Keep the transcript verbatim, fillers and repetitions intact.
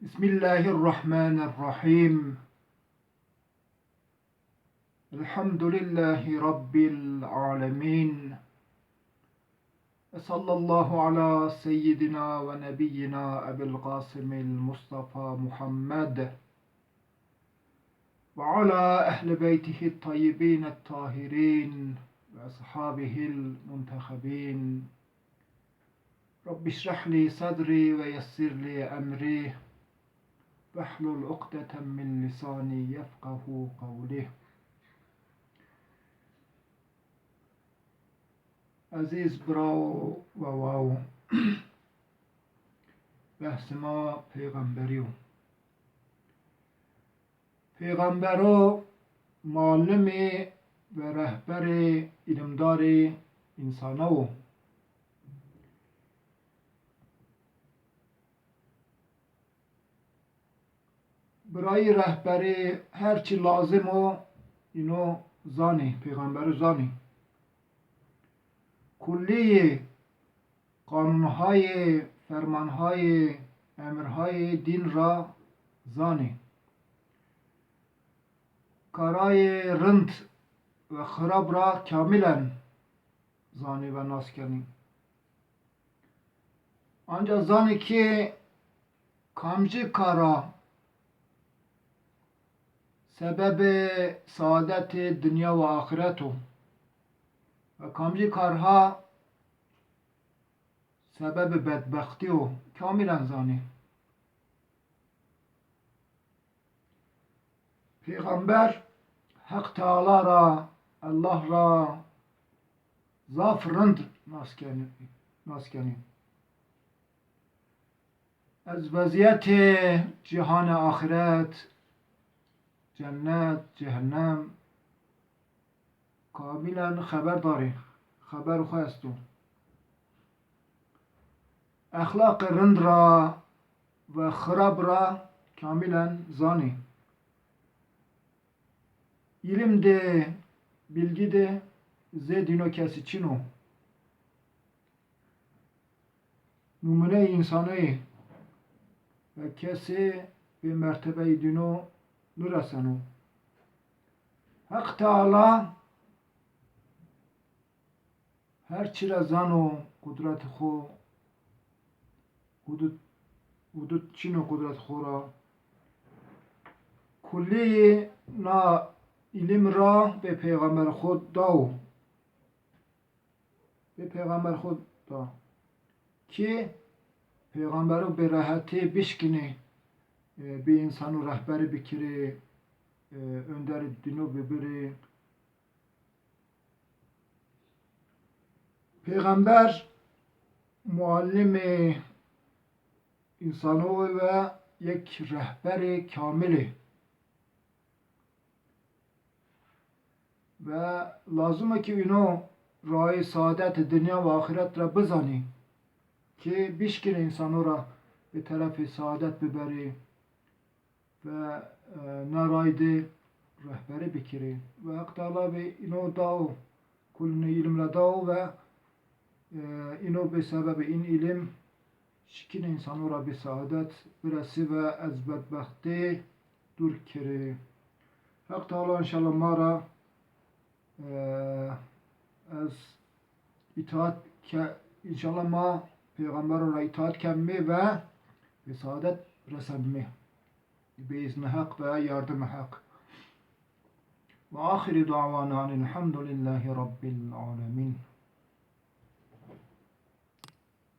بسم الله الرحمن الرحيم. الحمد لله رب العالمين. وصلى الله على سيدنا ونبينا أبي القاسم المصطفى محمد وعلى أهل بيته الطيبين الطاهرين وأصحابه المنتخبين. رب اشرح لي صدري ويسر لي أمري واحلل عقدة من لساني يفقهوا قولي. Ezîz birawo wewawo, behsê ma pêxemberî yo. Pêxembero muallimî ve rehberê îlimdarê însana wo. Birayî rehberî her çî lazim o, îno zanî, pêxembero zanî. Kullîyê qanûnhayê, fermanhayê, emirhayê dîn ra zanî. Karayê rind ve xirab ra kamîlen zanî ve nas kenî. Anca zanî ki kamcî kara sebebê saadetê dinya ve axiret o ve kamcî karha sebebê bedbextî yo, kamîlen zanî. Pêxember Heq Teala ra, Allah ra zaf rind nas kenî, nas kenî. Ez vezîyetê cîhanê axiret, cennet, cehennem, kamîlen xeberdar î, xeber xwu esto. Exlaqê rind ra ve xirab ra kamîlen zanî. Îlim de, bilgî de zêdîno kesî çin o. Numûneyê însanî ve kesî bê mertebeyê dîno nireseno. Heq Teala her çî ra zano, qudretê xo, hudud, hudud çin o qudretê xo ra. Kullîyê na îlim ra bê pêxemberê xo dao. Bê pêxemberê xo da ki pêxembero bê rehetî bişkinê, e, bê însano rehberî bikirê, e, onderê dîno bibirê. Pêxember muallimê însano ve yek rehberê kamil ê. Ve lazim o ki îno rayê saadetê dinya ve axiret ra bizanî ki bişkinê însano ra bi terefê saadet biberê ve, e, na ray de rehberî bikirê. Ve Heq Teala bê îno dao, kulî nê îlim ra dao ve, e, îno bê sebebê în îlim şikinê însano ra bê saadet biresî ve ez bedbextî dûr kerê. Heq Teala înşallah ma ra, e, ez îtaat ke, înşallah ma pêxembero ra îtaat kemî ve bê saadet resemî. Bi îznê Heq ve yardimê Heq. Ve axiru dawana enîl hemdulîllahî rabbil alemîn.